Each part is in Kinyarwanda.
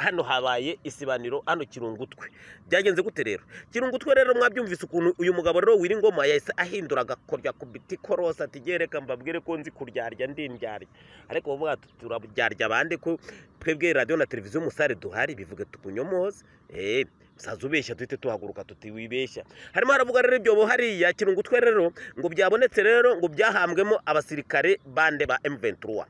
Hano habaye isibaniro, hano Kirungutwe. Byagenze gute rero? Kirungutwe rero mwabyumvise ukuntu uyu mugabo rero Wiringoma yahise ahindura agakorya ku biti korosa, ati gereka mbabwire ko nzi kuryarya, ndindyarya. Ariko bavuga ati turaryarya abandi ko twebwe radiyo na televiziyo Umusare duhari, bivuge tukunyomoze. Musaza ubeshya duhite tuhaguruka tuti wibeshya. Harimo haravuga rero ibyobo hariya Kirungutwe rero ngo byabonetse rero ngo byahambwemo abasirikare bande ba M23.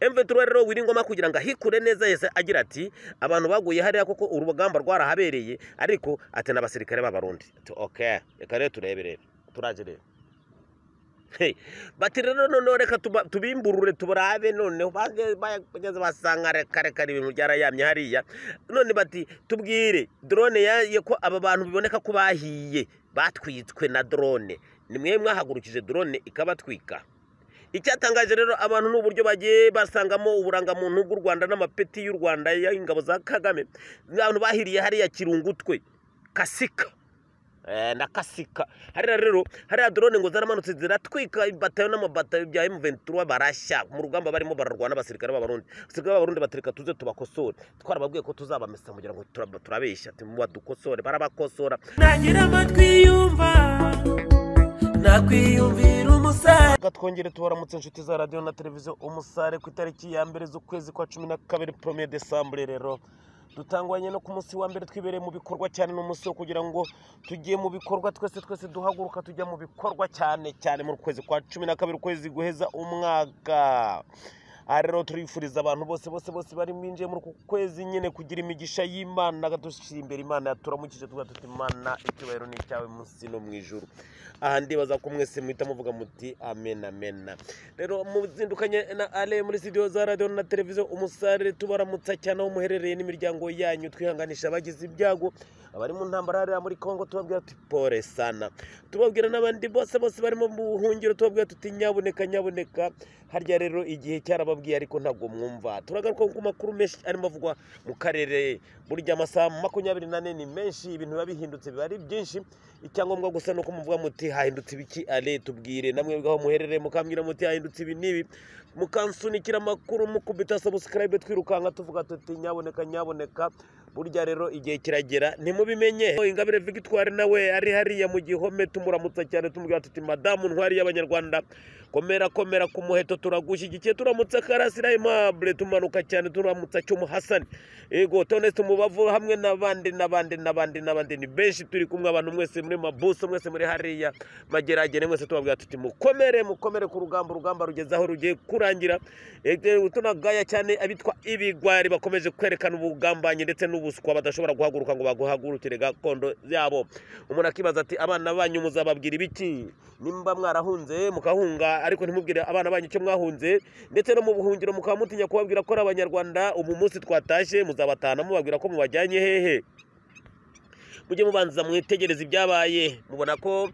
M23 rero Wiringoma kugira ngo ahikure neza yese agira ati abantu baguye hariya koko urugamba rwarahabereye, ariko ati n'abasirikare b'Abarundi. Ati okay, reka rero turebe rero, turaje rero. Hey, bati rero noneho reka tubimburure tubarabe, noneho bageze basanga reka reka ibintu byarayamye hariya. None bati tubwire drone ya ko aba bantu biboneka ko bahiye batwitswe na drone, ni mwe mwahagurukije drone ikabatwika. Icyatangaje rero abantu n'uburyo bagiye basangamo uburangamuntu bw'u Rwanda n'amapeti y'u Rwanda y'ingabo za Kagame. Abantu bahiriye hariya Kirungutwe Kasika na Kasika hariya rero, hariya drone ngo zaramanutse ziratwika ibatayo n'amabatayo bya M23, barashya mu rugamba barimo bararwana abasirikare b'Abarundi. Abasirikare b'Abarundi batereka tuze tubakosore, twarababwiye ko tuzabamesa mugira ngo turabeshya, dukosore, barabakosora. Nagira amatwi yumva nakwiyumvira Umusare. Twongere tubaramutse inshuti za radiyo na televiziyo Umusare ku itariki ya 1 z'ukwezi kwa 12 1er décembre. Rero dutangwanye no ku munsi wa mbere twibereye mu bikorwa cyane, n'umunsi wo kugira ngo tugiye mu bikorwa twese twese duhaguruka tujya mu bikorwa cyane cyane mu kwezi kwa 12, ukwezi guheza umwaka. Aha rero turifuriza abantu bose bose bose bari mwinjiye muri uku kwezi nyine kugira imigisha y'Imana, dushyira imbere Imana yaturamukije tuvuga tuti Imana icyubahiro ni icyawe munsi no mu ijuru. Aha ndibaza ko mwese muhita muvuga muti amen amen. Rero muzindukanye na Ale muri studio za radio na televiziyo Umusare, tubaramutsa cyane aho muherereye n'imiryango yanyu, twihanganisha abagize ibyago, abari mu ntambara hariya muri Kongo tubabwira tuti pole sana, tubabwira n'abandi bose bose barimo mu buhungiro tubabwira tuti nyabuneka nyabuneka. Harya rero igihe cyarababwiye ariko ntabwo mwumva. Turagaruka ku makuru menshi arimo avugwa mu karere, burya amasaha 24 ni menshi, ibintu biba bihindutse biba ari byinshi. Icyangombwa gusa nuko muvuga muti hahindutse ibiki, ale tubwire namwe aho muherereye, mukambwira muti hahindutse ibi n'ibi, mukansunikira amakuru, mukubita subscribe, twirukanka tuvuga tuti nyaboneka nyaboneka. Burya rero igihe kiragera ntimubimenye. Ingabire Victoire nawe ari hariya mu gihome, tumuramutsa cyane tumubwira tuti madamu ntwari y'Abanyarwanda, komera komera ku muheto turagushyigikiye. Turamutsa Karasira Aimable, tumanuka cyane turamutsa Cyumu Hassan, ego Toneste Mubavu hamwe n'abandi n'abandi n'abandi n'abandi, ni benshi turi kumwe. Abantu mwese muri mabuso, mwese muri hariya Mageragere, mwese tubabwira tuti mukomere mukomere ku rugamba, urugamba rugeze aho rugiye kurangira. Tunagaya cyane abitwa ibigwari bakomeje kwerekana ubugambanyi ndetse n'ubuswa, badashobora guhaguruka ngo baguhagurukire gakondo yabo. Umuntu akibaza ati abana banyu muzababwira ibiki nimba mwarahunze mukahunga, ariko ntimubwire abana banyu icyo mwahunze, ndetse no mu buhungiro mukaba mutinya kubabwira ko ari Abanyarwanda. Ubu munsi twatashye muzabatana mubabwira ko mubajyanye hehe? Mujye mubanza mwitegereza ibyabaye, mubona ko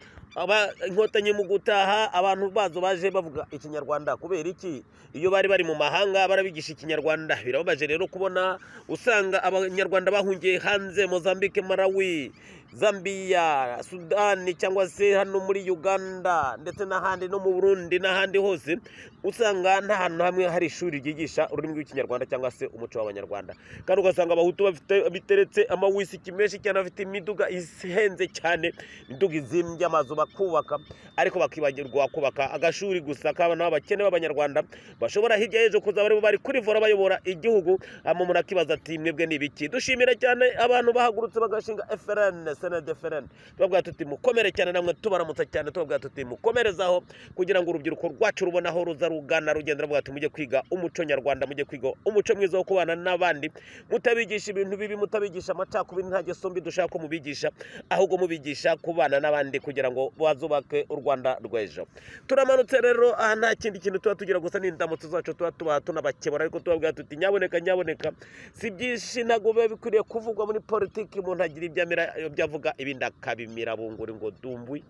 inkotanyi mu gutaha abantu bazo baje bavuga ikinyarwanda. Kubera iki? Iyo bari bari mu mahanga barabigisha ikinyarwanda. Birababaje rero kubona usanga Abanyarwanda bahungiye hanze, Mozambique, Malawi, Zambia, Sudani, cyangwa se hano muri Uganda ndetse n'ahandi no mu Burundi n'ahandi hose, usanga nta hantu hamwe hari ishuri ryigisha ururimi rw'ikinyarwanda cyangwa se umuco w'Abanyarwanda. Kandi ugasanga Abahutu bafite biteretse amawisiki menshi cyane, bafite imiduga ihenze cyane, imiduga izimbye, amazu bakubaka, ariko bakibagirwa kubaka agashuri gusa k'abana b'abakene b'Abanyarwanda bashobora hirya y'ejo kuzaba aribo bari kuri vora bayobora igihugu. Umuntu akibaza ati mwebwe ni ibiki? Dushimira cyane abantu bahagurutse bagashinga FRN, SNDFRN, tubabwira tuti mukomere cyane, namwe tubaramutsa cyane, tubabwira tuti mukomerezaho kugira ngo urubyiruko rwacu rubone aho ruza rugana rugenda, ruvuga ati mujye kwiga umuco nyarwanda, mujye kwiga umuco mwiza wo kubana n'abandi, mutabigisha ibintu bibi, mutabigisha amacakubiri, nta ngeso mbi dushaka ko mubigisha, ahubwo mubigisha kubana n'abandi kugira ngo bazubake u Rwanda rw'ejo. Turamanutse rero aha nta kindi kintu tuba tugira gusa n'indamutso zacu tuba tubaha tunabakebura, ariko tubabwira tuti nyaboneka nyaboneka, si byinshi ntabwo biba bikwiriye kuvugwa muri politiki, umuntu agira ibyo amira ibyo avuga ibindi akabimira bunguri ngo dumbwi.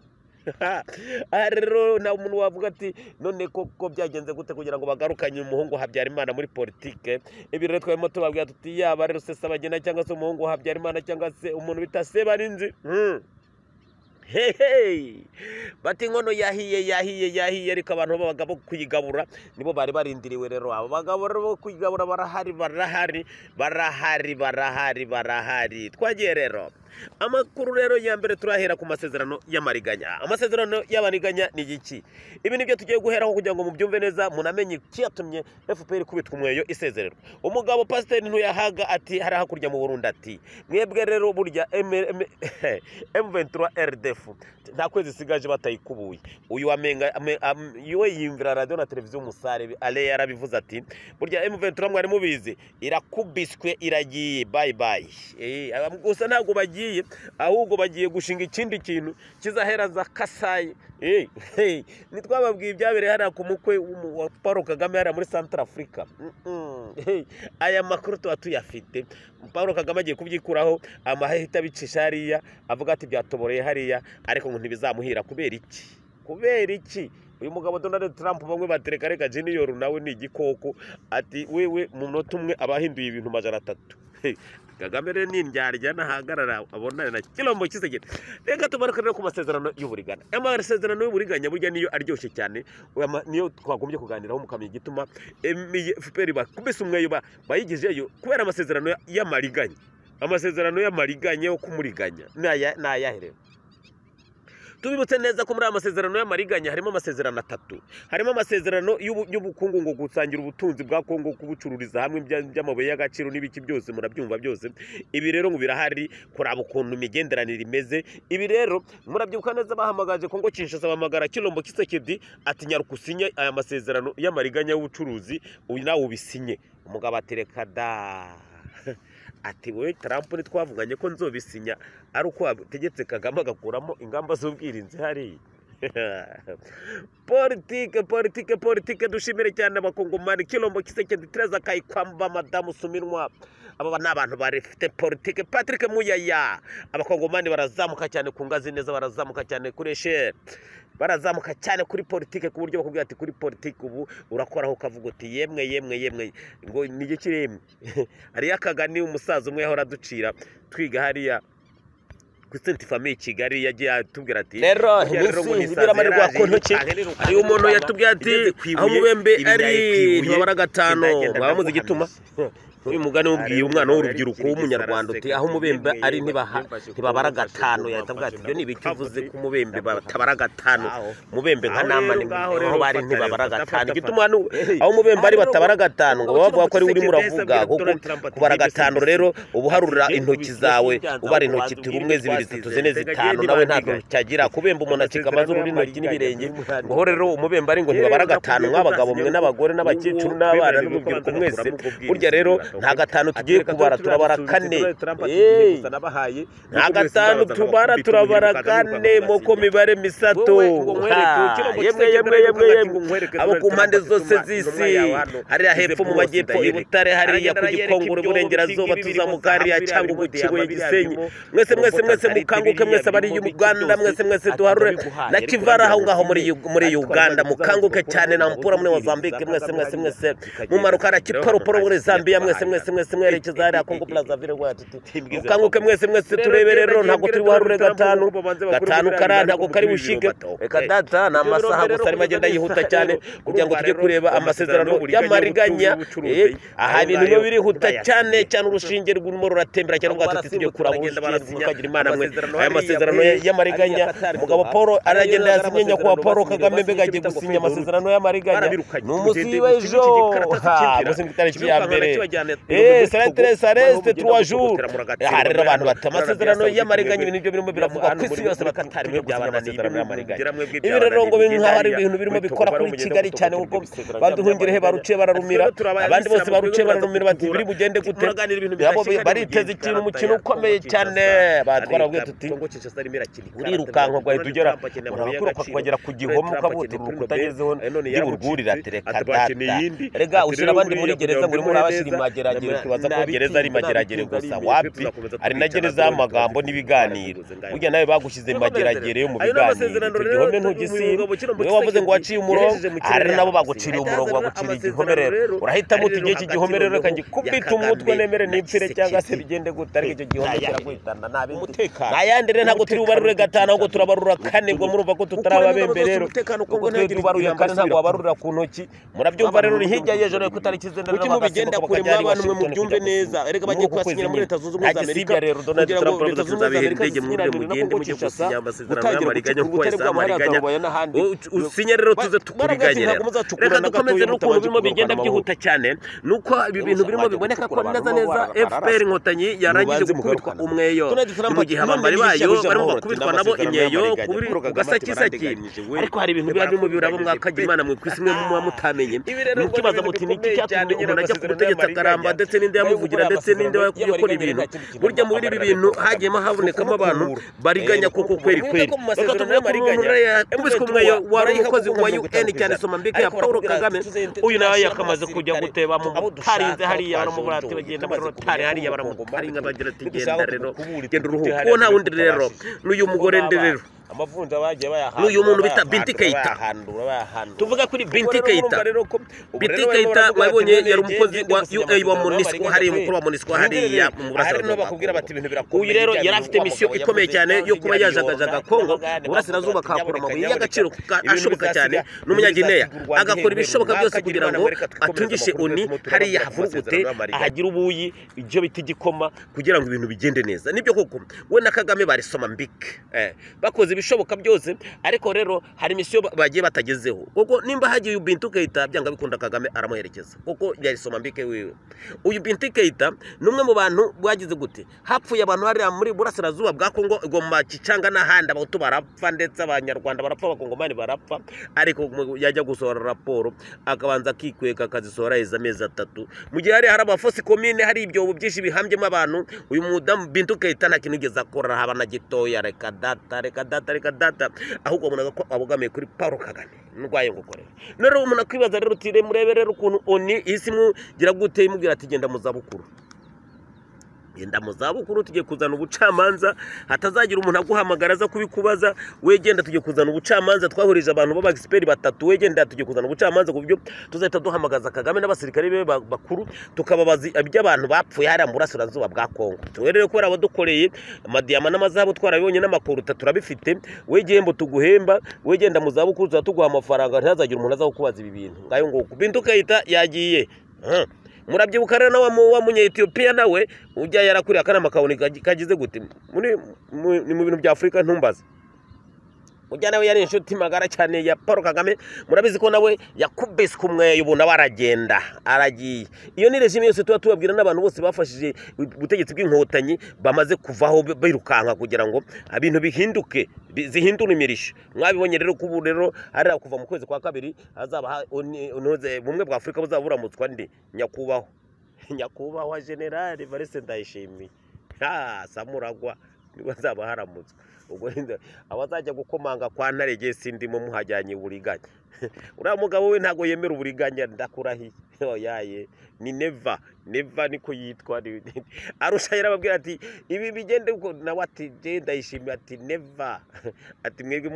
Aha rero nta muntu wavuga ati none koko byagenze gute kugira ngo bagarukanye umuhungu Habyarimana muri politike. Ibi rero twarimo tubabwira tuti yaba rero Rusesabagina cyangwa se umuhungu Habyarimana cyangwa se umuntu bita Sebarinzi. Hehe, bati inkono yahiye, yahiye, yahiye, ariko abantu b'abagabo kuyigabura nibo bari barindiriwe. Rero abo bagabo rero bo kuyigabura barahari, barahari, barahari, barahari, barahari. Twagiye rero, amakuru rero ya mbere turahera ku masezerano y'amariganya. Amasezerano y'amariganya ni iki? Ibi nibyo tugiye guheraho kugira ngo mubyumve neza, munamenye icyatumye FPR ikubitwa umweyo isezererwa. Umugabo Pasiteri Ntuyahaga ati hari hakurya mu Burundi, ati mwebwe rero burya M23 RDF nta kwezi isigaje batayikubuye. Uyu wamenga we yiyumvira radio na televiziyo Umusare ale yarabivuze ati burya M23 mwari mubizi irakubiswe, iragiye, bye bye. Gusa ntabwo bagiye, ahubwo bagiye gushinga ikindi kintu kizahera za Kasayi. Nitwababwiye ibyabereye hariya ku mukwe wa Paul Kagame hariya muri Central Africa. Aya makuru tuba tuyafite. Paul Kagame agiye kubyikuraho amahita abicisha hariya, avuga ati byatoboreye hariya, ariko ngo ntibizamuhira. Kubera iki? Kubera iki? Uyu mugabo Donald Trump bamwe batereka reka junior nawe ni igikoko, ati wewe mu munota umwe abahinduye ibintu 300. Kagame rero ni indyarya, nahagarara abonane na Kilombo Tshisekedi. Reka tumanuke rero ku masezerano y'uburiganya. Amasezerano y'uburiganya burya niyo aryoshye cyane, niyo twagombye kuganiraho mukamenya igituma FPR bakubise umweyo bayigejeyo kubera amasezerano y'amariganya. Amasezerano y'amariganya yo kumuriganya ni ayahe rero? Tubibutse neza ko muri aya masezerano y'amariganya harimo amasezerano atatu. Harimo amasezerano y'ubukungu, ngo gusangira ubutunzi bwa Kongo, kubucururiza hamwe by'amabuye y'agaciro n'ibiki byose, murabyumva byose. Ibi rero ngo birahari kuraba ukuntu imigenderanire imeze. Ibi rero murabyibuka neza, bahamagaje Kongo Kinshasa, bahamagara Kilombo Tshisekedi ati nyaruka usinye aya masezerano y'amariganya y'ubucuruzi, uyu nawe ubisinye. Umugabo atereka da, ati wowe Trump ntitwavuganye ko nzobisinya ari uko wategetse Kagame agakuramo ingamba z'ubwirinzi hariya? Politike, politike, politike. Dushimire cyane abakongomani, Kilombo Tshisekedi, Tereza Kayikwamba, Madamu Suminwa, aba ni abantu barifite politike. Patrick Muyaya, abakongomani barazamuka cyane ku ngazi neza, barazamuka cyane kuri échelle, barazamuka cyane kuri politike, ku buryo bakubwira ati kuri politike ubu urakoraho ukavuga uti yemwe, yemwe, yemwe, ngo ni igiki yemwe. Hariyo akagani umusaza umwe yahora aducira twiga hariya ku Sainte Famille Kigali, yagiye atubwira ati Rero burya rero ngo iminsi ni isazi ibiramarwa yaraje ku ntoki. yirukanka, Hari umuntu yatubwiye ati igeze ku aho ibuye, umubembe ibinyaye ari ku ibuye, ntibabara gatanu. ndagenda Mwaba muzi igituma uyu mugani wubwiye umwana w'urubyiruko w'umunyarwanda uti aho umubembe ari ntibabara gatanu, yahita avuga ati ibyo ni ibiki uvuze ko umubembe batabara gatanu? Mubembe nka Namani, aho bari ntibabara gatanu. Igituma hano aho umubembe ari batabara gatanu, ngo baba bavuga ko ari we urimo uravuga, kuko kubara gatanu rero uba uharura intoki zawe, ubara intoki turi 1 2 3 4 5, nawe nta ntoki agira. Kubemba umuntu acika amazuru n'intoki n'ibirenge. Ngo rero umubembe ari ngo ntibabara gatanu, mw'abagabo mwe n'abagore n'abakecuru n'abana n'urubyiruko mwese, burya rero nta gatanu tugiye kubara, turabara kane. Nta gatanu tubara, turabara kane moko mibare misato. Yemwe, yemwe, yemwe, yemwe, abo ku mpande zose z'isi, hariya hepfo mu majyepfo i Butare, hariya ku Gikongoro iburengerazuba, tuzamuka hariya Cyangugu, Kibuye, Gisenyi, mwese, mwese, mwese mukanguke, mwese abari Uganda, mwese, mwese duharure na Kivara aho ngaho muri Uganda, mukanguke cyane na Mpura muri Mozambique, mwese, mwese, mwese mumaruka hariya Kiporoporo muri Zambia, mwese, mwese, mwese mwerekeza hariya Kongo Brazzaville, mukanguke mwese, mwese turebe. Rero ntabwo turi buharure gatanu, gatanu kara ntabwo kari bushike. Reka data, ni amasaha gusa arimo agenda yihuta cyane kugira ngo tujye kureba amasezerano y'amariganya. Aha ibintu birimo birihuta cyane cyane, urushinge rurimo ruratembera cyane, ngo tuti tujye kuraba urushinge, mukagira imana mwe. Aya masezerano y'amariganya umugabo Paul aragenda yasinye, nyakubahwa Paul Kagame mbega agiye gusinya amasezerano y'amariganya. Ni umunsi w'ejo, munsi itariki ya mbere, ça reste 3 jours. Aha rero abantu bata amasezerano y'amariganya, ibintu byo birimo biravugwa ku isi yose, bakatari gusinya amasezerano y'amariganya. Ibi rero ngo biri nk'aho ari ibintu birimo bikora kuri Kigali cyane, kuko baduhungirehe baruciye bararumira, abandi bose baruciye bararumira, bati biri bugende gute? Bariteze ikintu, umukino ukomeye cyane. Batwarabwiye tuti urirukanka ugahita ugera, urakwiruka ukagera ku gihome, ukavuga urukuta agezeho ndi burwurira. Tereka data, rega ushyira abandi muri gereza ngo urimo urabashyira imageragere. Mageragere tubaza ko gereza ari Mageragere gusa, wapi, ari na gereza y'amagambo n'ibiganiro. Burya nawe bagushyize Mageragere yo mu biganiro, icyo gihome ntugisiba. Niwe wavuze ngo waciye umurongo, hari nabo baguciriye umurongo, baguciriye igihome. Rero urahitamo uti igihe iki gihome rero reka ngikubite umutwe nemere nipfire cyangwa se bigende gute, ariko icyo gihome kiraguhitana. Nta yandi rero, ntabwo turi bubarure gatanu ahubwo turabarura kane. Ubwo murumva ko tutaraba bembe rero, ubwo twe tubaruye kane ntabwo wabarurira ku ntoki. Murabyumva rero, ni hirya y'ejo rero ku itariki zenda. Kuki mubigenda kure mw'abantu mwe? Mubyumve neza erega, bagiye kuhasinyira muri Leta Zunze Ubumwe za Amerika kugira ngo Leta Zunze Ubumwe za Amerika zisinyirane na Kongo Kinshasa gutangira gucukura ubutare bwabo hariya za Rubaya n'ahandi. Usinye rero tuze tukuriganye. Rero reka dukomeze n'ukuntu birimo bigenda byihuta cyane, nuko ibi bintu birimo biboneka ko neza neza FPR Inkotanyi yarangije gukubitwa umweyo, mu gihe abambari bayo barimo bakubitwa nabo imyeyo kuri gasakisaki. Ariko hari ibintu biba birimo birabo mwakagira Imana mwe kwisi mwe muba mutamenye, mukibaza muti niki cyatumye umuntu ajya ku butegetsi akaramba, ndetse n'indi yamuvugira, ndetse n'indi yakora ibintu. Burya muri ibi bintu hagiyemo habonekamo abantu bariganya koko kweri kweri. Reka tuvuge ku muntu yakubiswe umweyo wari umukozi wa UN cyane, Somambike ya Paul Kagame. Uyu nawe yakamaze kujya guteba mu tarinze hariya, baramubura ati bagenda muri rotari hariya, baramutaringa bagira ati genda rero, genda uruhuke. Uwo nta wundi rero n'uyu mugore ndi rero amavunja bagiye bayahandura, n'uyu muntu bita Binti Keita. Tuvuga kuri Binti Keita. Binti Keita wabonye yari umukozi wa UA wa MONUSCO hariya, umukuru wa MONUSCO hariya mu burasirazuba. Uyu rero yari afite misiyo ikomeye cyane yo kuba yajagajaga Kongo mu burasirazuba, akahakura amabuye y'agaciro ashoboka cyane. N'umunyagineya, agakora ibishoboka byose kugira ngo atungishe ONU hariya, havurugute ahagira ubuyi, ibyo bita igikoma, kugira ngo ibintu bigende neza. Nibyo koko we na Kagame bari Somambike, bakoze ibishoboka byose, ariko rero hari misiyo bagiye batagezeho, kuko nimba hagiye Bintu Keita, byanga bikunda Kagame aramuherekeza, kuko yari Somambike wiwe. Uyu Bintu Keita ni umwe mu bantu bwagize gute hapfuye abantu hariya muri burasirazuba bwa Kongo, Goma, Kicanga n'ahandi, Abahutu barapfa, ndetse Abanyarwanda barapfa, Abakongomani barapfa, ariko yajya gusohora raporo akabanza akikweka, akazisohora heza amezi 3, mu gihe hari abafosses communes, hari ibyobo byinshi bihambyemo abantu. Uyu mudamu Bintu Keita nta kintu yigeze akora haba na gitoya. Reka data, reka data, reka data, ahubwo wabonaga ko abogamiye kuri Paul Kagame ndwaye ngukorera. Rero umuntu akwibaza rero uti murebe rero ukuntu ONU isi mugira gute, imubwira ati genda mu zabukuru, genda mu zabukuru, tugiye kuzana ubucamanza, hatazagira umuntu aguhamagara aza kubikubaza. We genda, tugiye kuzana ubucamanza, twahurije abantu b'aba experts batatu. We genda, tugiye kuzana ubucamanza ku buryo tuzahita duhamagaza Kagame n'abasirikare be bakuru, tukababaza iby'abantu bapfuye hariya mu burasirazuba bwa Kongo. Twe rero kubera abadukoreye amadiyama n'amazahabu twarabibonye n'amakoruta turabifite, we igihembo tuguhemba, we genda mu zabukuru, tuzaba tuguha amafaranga, ntihazagira umuntu aza kukubaza ibi bintu. Ngayo nguko Bintu Keita yagiye. Murabyibuka rero nawe wa munye-Ethiopia nawe ujya yarakuriye akanama kabone kagize gute muri ni mu bintu bya Afurika, ntumbaze. Ujya nawe yari inshuti magara cyane ya Paul Kagame, murabizi ko nawe yakubiswe umweyo, ubu nawe aragenda aragiye. Iyo ni regime yose tuba tubabwira n'abantu bose bafashije ubutegetsi bw'Inkotanyi bamaze kuvaho birukanka kugira ngo ibintu bihinduke, zihindure imirisho. Mwabibonye rero ko ubu rero hariya kuva mu kwezi kwa kabiri hazaba bumwe bwa Afurika buzaba buramutswa ndi nyakubahwa General Evariste Ndayishimiye, ha Samuragwa, niwe azaba haramutswa. Ubwo abazajya gukomanga kwa Ntare sindimo, muhajyanye uburiganya. Uriya mugabo we ntabwo yemera uburiganya, ndakurahiye, oyaye, ni Neva, Neva niko yitwa. Arusha yarababwira ati ibi bigende uko, nawe ati je Ndayishimiye ati Neva, ati mwebwe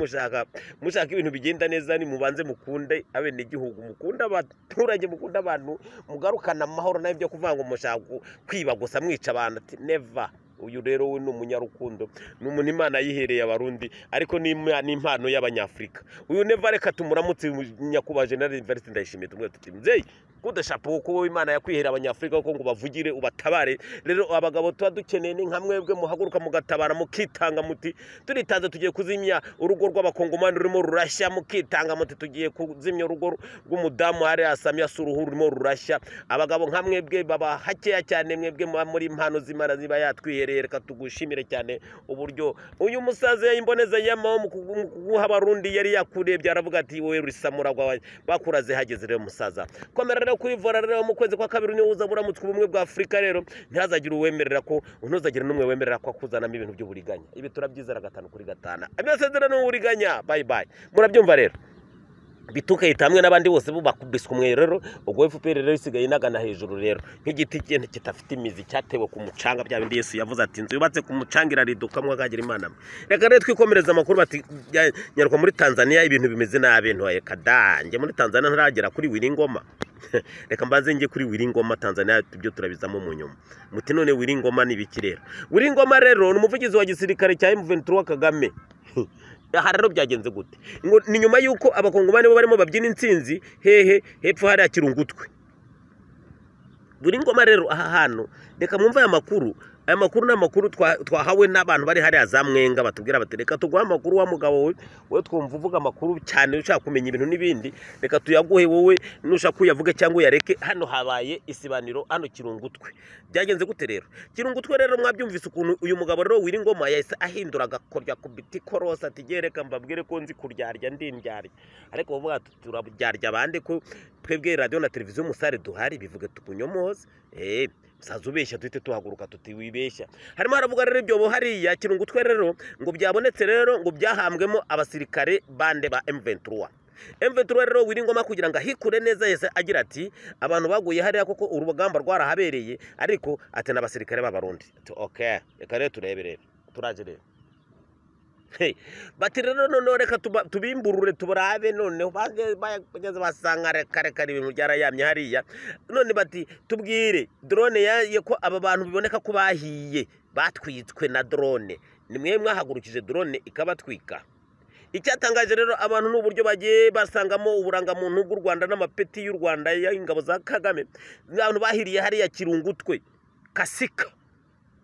mushaka ibintu bigenda neza, ni mubanze mukunde abenegihugu, mukunde abaturage, mukunde abantu, mugarukana amahoro, nayo byo kuvuga ngo mushaka kwiba gusa mwica abantu, ati Neva. Uyu rero we ni umunyarukundo, ni umuntu Imana yihereye Abarundi, ariko ni impano y'Abanyafurika. Uyu Neva reka tumuramutse, nyakubahwa General Evariste Ndayishimiye, tumwe tuti mzeyi kudashapo, kuko wowe Imana yakwihereye Abanyafurika ko ngo bavugire ubatabare. Rero abagabo tuba dukeneye ni nka mwebwe muhaguruka mugatabara, mukitanga, muti turitanze tugiye kuzimya urugo rw'Abakongomani rurimo rurashya, mukitanga muti tugiye kuzimya urugo rw'umudamu hariya Samia Suluhu rurimo rurashya. Abagabo nka mwebwe baba hakeya cyane, mwebwe muba muri impano z'Imana ziba yatwihereye. Reka tugushimire cyane uburyo uyu musaza imboneza yamaho mu kuguha Abarundi yari yakurebye aravuga ati wowe Rusamuragwa bakuraze hageze. Rero musaza komera rero kuri vora rero mu kwezi kwa kabiri niwe uza buramutswa ubumwe bwa Afurika. Rero ntihazagira uwemerera ko, ntuzagira n'umwe wemerera ko akuzanamo ibintu by'uburiganya. Ibi turabyizera 5 kuri 5, amasezerano y'uburiganya bye bye. Murabyumva rero. Bitukahita hamwe n'abandi bose bo bakubiswe umweyo rero. Ubwo FPR rero isigaye inagana hejuru rero nk'igiti kitafite imizi cyatewe ku mucanga, bya bindi Yesu yavuze ati inzu yubatse ku mucanga irariduka mwakagira Imana. Reka rero twikomereza amakuru bati nyaruka muri Tanzania ibintu bimeze nabi. Ntoye kadange muri Tanzania ntaragera kuri Wiringoma. Reka mbanze njye kuri Wiringoma, Tanzania ibyo turabizamo mu nyuma. Muti none Wiringoma ni ibiki rero? Wiringoma rero ni umuvugizi wa gisirikare cya M23 Kagame. Aha rero byagenze gute? Ngo ni nyuma yuko abakongomani bo barimo babyina intsinzi hehe hepfo hariya Kirungutwe. Wiringoma rero aha hantu reka mwumve aya makuru. Aya makuru ni amakuru twahawe n'abantu bari hariya za Mwenga, batubwira bati reka tuguhe amakuru wa mugabo we, wowe twumva uvuga amakuru cyane ushaka kumenya ibintu n'ibindi, reka tuyaguhe wowe nushaka uyavuge cyangwa uyareke. Hano habaye isibaniro hano Kirungutwe. Byagenze gute rero? Kirungutwe rero mwabyumvise ukuntu uyu mugabo rero Wiringoma yahise ahindura agakorya ku biti korosa ati reka mbabwire ko nzi kuryarya ndindyarya, ariko bavuga ati turaryarya bande ko twebwe radio na televiziyo Umusare duhari, bivuge tukunyomoze. Musaza ubeshya duhite tuhaguruka tuti wibeshya. Harimo haravuga rero ibyo hariya Kirungutwe rero ngo byabonetse rero ngo byahambwemo abasirikare bande ba M23. M23 rero Wiringoma kugira ngo ahikure neza yese agira ati abantu baguye hariya koko urugamba rwarahabereye, ariko ati n'abasirikare b'Abarundi. Ati okay, reka rero turebe rero turaje rero. Hey, bati rero noneho reka tubimburure tubarabe noneho bageze basanga reka ibintu byarayamye hariya. None bati tubwire drone yaye ko aba bantu biboneka ko bahiye batwitswe na drone, ni mwe mwahagurukije drone ikabatwika. Icyatangaje rero abantu n'uburyo bagiye basangamo uburangamuntu bw'u Rwanda n'amapeti y'u Rwanda y'ingabo za Kagame. Abantu bahiriye hariya Kirungutwe Kasika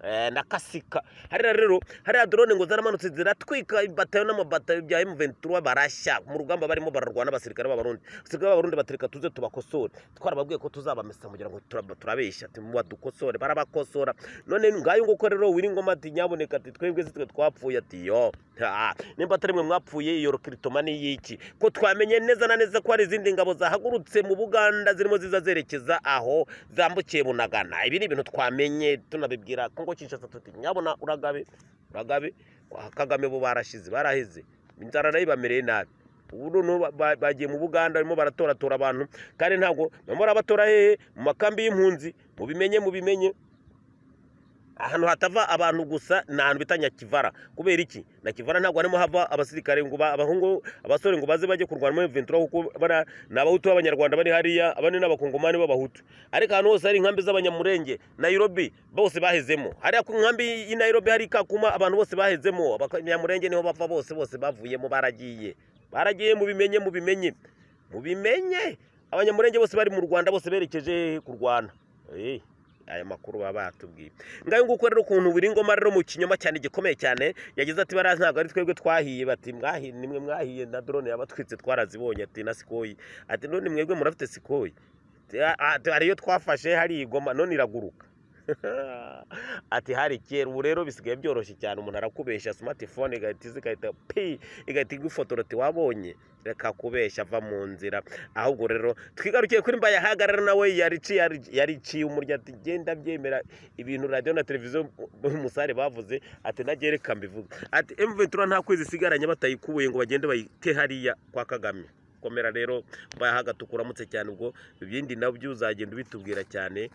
na Kasika hariya rero hariya drone ngo zaramanutse ziratwika ibatayo n'amabatayo bya M23 barashya mu rugamba barimo bararwana abasirikare b'Abarundi. Abasirikare b'Abarundi batereka tuze tubakosore, twarababwiye ko tuzabamesa kugira ngo turabeshya badukosore, barabakosora. None ngayo nguko rero Wiringoma ati nyaboneka ati twebwe sitwe twapfuye, ati yo nimba atari mwe mwapfuye iyo rokritoma ni yiki ko twamenye neza na neza ko hari izindi ngabo zahagurutse mu Buganda zirimo ziza zerekeza aho zambukiye Bunagana. Ibi ni ibintu twamenye tunabibwira Kongo Kinshasa tuti nyabona uragabe uragabe kwa Kagame bo barashize barahize inzara nayo bamereye nabi. Ubu no bagiye mu Buganda barimo baratoratora abantu, kandi ntabwo bamora batora hehe mu makambi y'impunzi. Mubimenye mubimenye ahantu hatava abantu gusa ni ahantu bita Nyakivara. Kubera iki? Nyakivara ntabwo harimo hava abasirikare ngo abahungu abasore ngo baze bajye kurwana muri M23, kuko bara n'abahutu b'abanyarwanda bari hariya, abandi n'abakongomani b'abahutu. Ariko ahantu hose hari inkambi z'abanyamurenge Nairobi bose bahezemo. Hariya ku nkambi y'i Nairobi hari Kakuma abantu bose bahezemo, abanyamurenge niho bava bose bose bavuyemo baragiye. Baragiye mubimenye mubimenye. Mubimenye abanyamurenge bose bari mu Rwanda bose berekeje kurwana. Aya makuru baba batubwiye. Ngayo nguko rero ukuntu Wiringoma rero mu kinyoma cyane gikomeye cyane yagize ati barazi ntabwo ari twebwe twahiye, bati mwahiye nimwe mwahiye na drone yabatwitse twarazibonye, ati na sikoyi, ati none mwebwe murafite sikoyi, ariyo twafashe hari igoma none iraguruka. Ati hari kera, ubu rero bisigaye byoroshye cyane, umuntu arakubeshya smartphone igahita igahita pi igahita igufotora ati wabonye, reka kubeshya ava mu nzira. Ahubwo rero twigarukiye kuri Mbayahaga rero nawe yariciye umurya ati genda byemera ibintu radio na televiziyo Umusare bavuze, ati najye reka mbivuge, ati M23 nta kwezi isigaranye batayikubuye ngo bagende bayite hariya kwa Kagame. Komera rero Mbayahaga tukuramutse cyane, ubwo ibindi nabyo uzagenda ubitubwira cyane.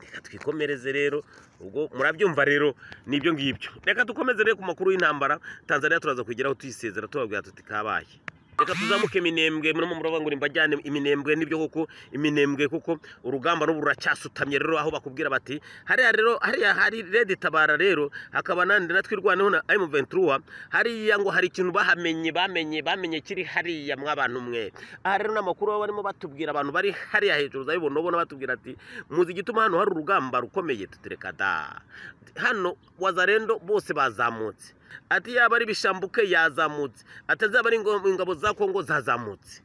Reka twikomereze rero, ubwo murabyumva rero nibyo ngibyo. Reka dukomeze rero ku makuru y'intambara Tanzania turaza kugeraho tuyisezera tubabwira tuti kabaye. Reka tuzamuke Iminembwe, murimo muravuga ngo nimbajyane Iminembwe, nibyo koko Iminembwe kuko urugamba n'ubu ruracyasutamye rero, aho bakubwira bati hariya rero hariya hari Red Tabara rero hakaba nande natwirwaneho na M23 hariya ngo hari ikintu bahamenye bamenye kiri hariya mwabantu mwe. Aha rero n'amakuru baba barimo batubwira abantu bari hariya hejuru uzabibona ubona batubwira ati muzi igituma hano hari urugamba rukomeye, tutireka da hano Wazalendo bose bazamutse, ati yaba ari Bishambuke yazamutse, ati zaba ari ingabo za Kongo zazamutse.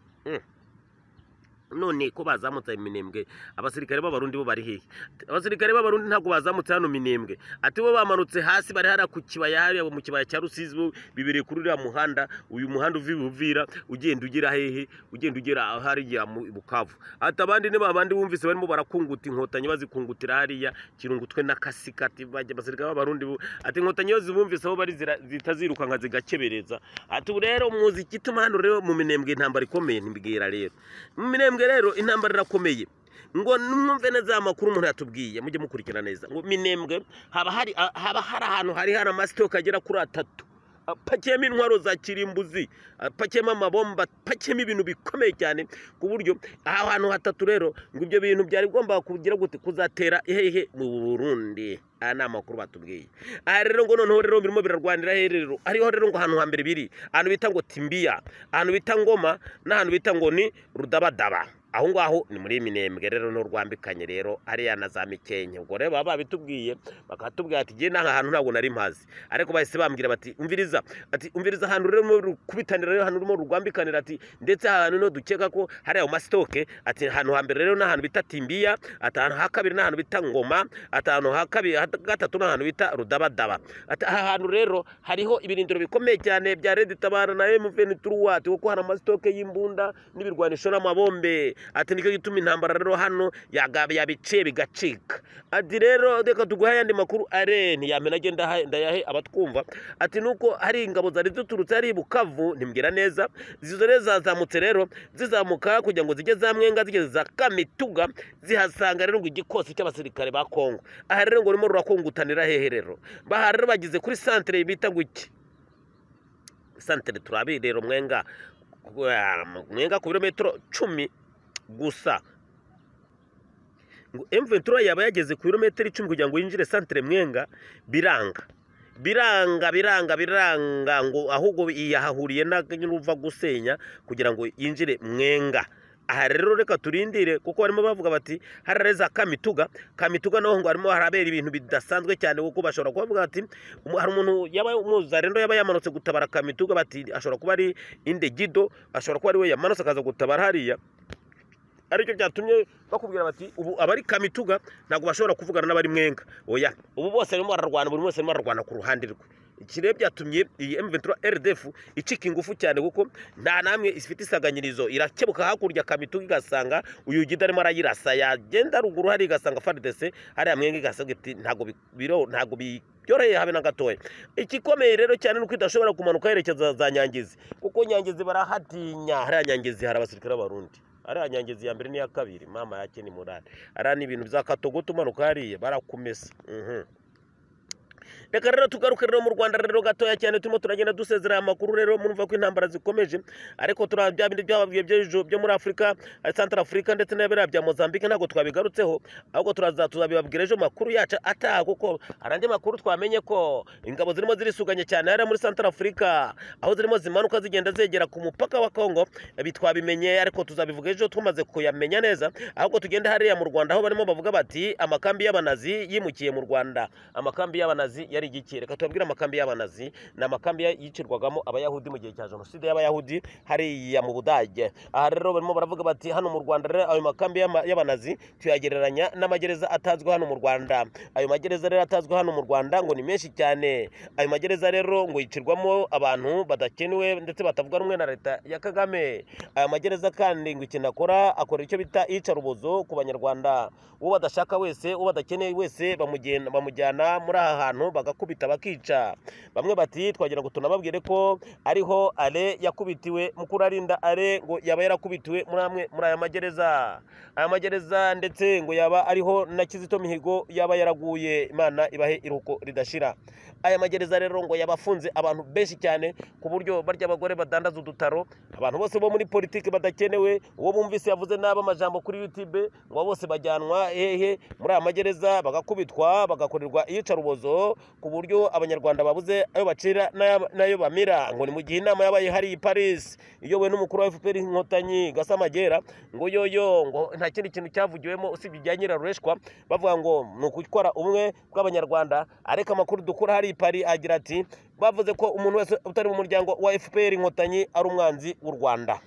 None ko bazamutse Minembwe, abasirikare b'Abarundi bo bari hehe? Abasirikare b'Abarundi ntabwo bazamutse hano Minembwe, ati bo bamanutse hasi, bari hariya ku kibaya, hariya mu kibaya cya Rusizi, bo bibereye kuri uriya muhanda, uyu muhanda uva Uvira ugenda ugera hehe, ugenda ugera hariya mu Bukavu. Ati abandi ni babandi bumvise barimo barakunguta inkotanyi, bazikungutira hariya Kirungutwe na Kasika. Ati bajya abasirikare b'Abarundi bo, ati inkotanyi iyo zibumvise aho bari zihita zirukanka zigakebereza. Ati ubu rero muzi igituma hano rero mu Minembwe intambara ikomeye? Ntimbwira rero, mu Minembwe rero intambara irakomeye. Ngo mwumve neza amakuru umuntu yatubwiye, mujye mukurikira neza. Ngo Minembwe haba hari ahantu hari amasitoke agera kuri 3 apakiyemo intwaro za kirimbuzi, apakiyemo amabomba, apakiyemo ibintu bikomeye cyane, ku buryo aha hantu hatatu rero ngo ibyo bintu byari bigomba kugira gute, kuzatera hehe mu Burundi. Aya ni amakuru batubwiye. Aha rero ngo noneho rero birimo birarwanira hehe rero, hariho rero ngo ahantu hambere biri ahantu bita ngo Timbiya, ahantu bita Ngoma, n'ahantu bita ngo ni Rudabadaba. Aho ngaho ni muri Minembwe rero no rwambikanye rero hariya na za Mikenke. Ubwo rero baba babitubwiye, bakatubwira ati jye n'aha hantu ntabwo nari mpazi, ariko bahise bambwira bati umviriza, ati umviriza ahantu rero rukubitanira rero, ahantu rurimo rwambikanira, ati ndetse ahantu no dukeka ko hari ayo masitoke, ati ahantu hambere rero n'ahantu bita Timbiya, ati ahantu ha kabiri n'ahantu bita Ngoma, ati ahantu ha kabiri gatatu n'ahantu bita Rudabadaba. Ati aha hantu rero hariho ibirindiro bikomeye cyane bya Red Tabara na M23, ati kuko hari amasitoke y'imbunda n'ibirwanisho n'amabombe. Ati nicyo gituma intambara rero hano yabiciye bigacika. Ati rero reka tuguhe ayandi makuru are ntiyamena agenda ndayahe abatwumva. Ati nuko hari ingabo zari ziturutse ari Bukavu, ntimbwira neza, izo rero zazamutse rero zizamuka kugira ngo zijye za Mwenga, zigeze za Kamituga, zihasanga rero ngo igikosi cy'abasirikare ba Kongo. Aha rero ngo rurimo rurakungutanira hehe rero, baha rero bageze kuri santere bita ngo iki santere turabi rero Mwenga, Mwenga ku birometero 10 gusa. Ngo M23 yaba yageze ku birometero 10 kugira ngo yinjire santere Mwenga, biranga biranga biranga biranga, ngo ahubwo yahahuriye n'uruva gusenya kugira ngo yinjire Mwenga. Aha rero reka turindire, kuko barimo bavuga bati harareza Kamituga, Kamituga naho ngo harimo harabera ibintu bidasanzwe cyane, kuko bashobora kuvuga ati hari umuntu yaba umuzarendo yaba yamanutse gutabara Kamituga, bati ashobora kuba ari Indegido, ashobora kuba ari we yamanutse akaza gutabara hariya. Aricyo byatumye bakubwira bati ubu abari Kamituga ntabwo bashobora kuvugana n'abari Mwenga. Oya, ubu bose barimo bararwana, buri wese arimo ararwana ku ruhande rwe. Iki rero byatumye iyi M23 RDF icika ingufu cyane, kuko nta namwe ifite isaganyirizo, irakebuka hakurya Kamituga igasanga uyu Gida arimo arayirasa, yagenda ruguru hari igasanga FARDC hariya Mwenga, igasanga iti ntabwo biro ntabwo byoroheye habe na gatoya. Ikikomeye rero cyane nuko idashobora kumanuka yerekeza za Nyangizi, kuko Nyangizi barahatinya. Hariya Nyangizi hari abasirikare b'Abarundi, hariya Nyangizi ya mbere n'iya kabiri, mama yake ni murare, hariya ni ibintu bya Katogo, tumanuka hariya barakumesa. Reka rero tugaruke rero mu Rwanda rero gatoya cyane, turimo turagenda dusezera amakuru rero, murumva ko intambara zikomeje, ariko turabya bindi byababwiye by'ejo byo muri Afrika, Central Africa ndetse n'abera bya Mozambique ntabwo twabigarutseho, ahubwo turaza tuzabibabwira ejo makuru yacu ataha, kuko arandi makuru twamenye ko ingabo zirimo zirisuganye cyane hariya muri Central Africa, aho zirimo zimanuka zigenda zegera ku mupaka wa Congo. Ibi twabimenye ariko tuzabivuga ejo tumaze kuyamenya neza. Ahubwo tugende hariya mu Rwanda aho barimo bavuga bati amakambi y'abanazi yimukiye mu Rwanda. Amakambi y'abanazi yari igiki? Reka tubabwire amakambi y'abanazi ni amakambi yicirwagamo abayahudi mu gihe cya jenoside y'abayahudi hariya mu Budage. Aha rero barimo baravuga bati hano mu Rwanda rero ayo makambi y'abanazi tuyagereranya n'amagereza atazwi hano mu Rwanda. Ayo magereza rero atazwi hano mu Rwanda ngo ni menshi cyane. Ayo magereza rero ngo yicirwamo abantu badakenewe ndetse batavuga rumwe na leta ya Kagame. Ayo magereza kandi ngo ikintu akora, akora icyo bita iyicarubozo ku banyarwanda. Uwo badashaka wese, uwo badakeneye wese bamujyana muri aha hantu bagakubita bakica. Bamwe bati twagira ngo tunababwire ko ariho Ale yakubitiwe, Mukurarinda Ale ngo yaba yarakubitiwe muri amwe muri aya magereza. Aya magereza ndetse ngo yaba ariho na Kizito Mihigo yaba yaraguye, Imana ibahe iruhuko ridashira. Aya magereza rero ngo yabafunze abantu benshi cyane, ku buryo barya abagore badandaza udutaro, abantu bose bo muri politiki badakenewe, uwo bumvise yavuze nabi amajambo kuri YouTube ngo bose bajyanwa hehe muri aya magereza, bagakubitwa, bagakorerwa iyicarubozo, ku buryo abanyarwanda babuze ayo bacira n'ayo bamira. Ngo ni mu gihe inama yabaye hari i Paris iyobowe n'umukuru wa FPR Inkotanyi Gasamagera, ngo yoyo ngo nta kindi kintu cyavugiwemo usibye ibya Nyirarureshwa, bavuga ngo ni ukutwara ubumwe bw'abanyarwanda. Ariko amakuru dukura hari i Paris agira ati bavuze ko umuntu wese utari mu muryango wa FPR Inkotanyi ari umwanzi w'u Rwanda.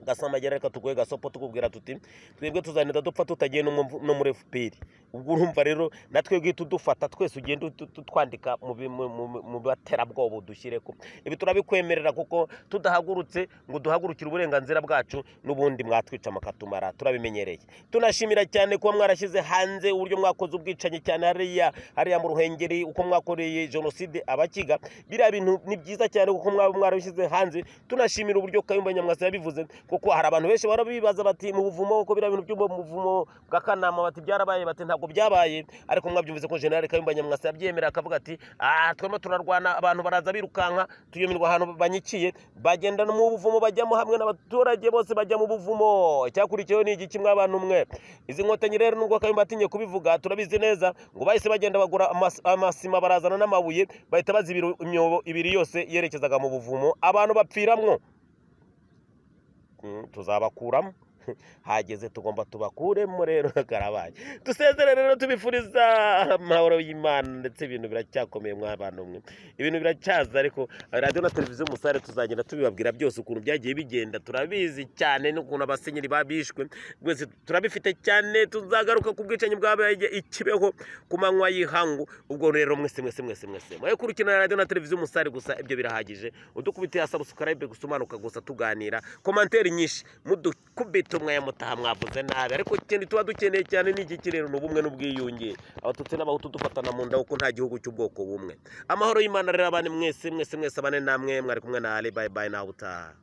Gasamagera, reka tuguhe gasopo, tukubwira tuti twebwe tuzagenda dupfa tutagiye no muri FPR. Ubwo urumva rero natwe guhita udufata twese, ugenda utwandika mu baterabwoba, udushyire ko ibi turabikwemerera, kuko tudahagurutse ngo duhagurukire uburenganzira bwacu, n'ubundi mwatwica makatumara, turabimenyereye. Tunashimira cyane kuba mwarashyize hanze uburyo mwakoze ubwicanyi cyane hariya mu Ruhengeri, uko mwakoreye jenoside Abakiga. Biriya bintu ni byiza cyane kuko mwaba mwarabishyize hanze. Tunashimira uburyo Kayumba Nyamwasa yabivuze, kuko hari abantu benshi barabibaza bati mu buvumo, ko biriya bintu byo mu buvumo bwa Kanama, bati byarabaye, bati ntabwo byabaye. Ariko mwabyumvise ko General Kayumba Nyamwasa yabyemera, akavuga ati twema turarwana, abantu baraza birukanka, tuyomirwa ahantu banyikiye, bagenda no mu buvumo, bajyamo hamwe n'abaturage bose, bajya mu buvumo. Icyakurikiyeho ni igiki mw'abantu mwe? Izi nkotanyi rero, nubwo Kayumba atinye kubivuga, turabizi neza ngo bahise bagenda bagura amasima, barazana n'amabuye, bahita bazibira imyobo ibiri yose yerekezaga mu buvumo, abantu bapfiramwo. Tuzabakuramo hageze, tugomba tubakuremo rero, karabaye. Dusezere rero tubifuriza amahoro y'Imana, ndetse ibintu biracyakomeye mw'abantu mwe, ibintu biracyaza. Ariko radiyo na televiziyo Umusare tuzagenda tubibabwira byose ukuntu byagiye bigenda, turabizi cyane, n'ukuntu abasenyeri babishwe rwose turabifite cyane. Tuzagaruka ku bwicanyi bwabaye i Kibeho ku manywa y'ihangu. Ubwo rero mwese mwese mwese mwese mwe kurikirana radiyo na televiziyo Umusare gusa, ibyo birahagije. Udukubitiye subscribe gusa, umanuka gusa, tuganira, commentaire nyinshi mudukubita, umwe mutaha mwavuze nabi. Ariko ikintu tuba dukeneye cyane ni iki rero? Ni ubumwe n'ubwiyunge, Abatutsi n'Abahutu dufatana mu nda, kuko nta gihugu cy'ubwoko bumwe. Amahoro y'Imana rero abane mwese mwese mwese, abane namwe. Mwari kumwe na Ali. Bye bye, nawe utaha.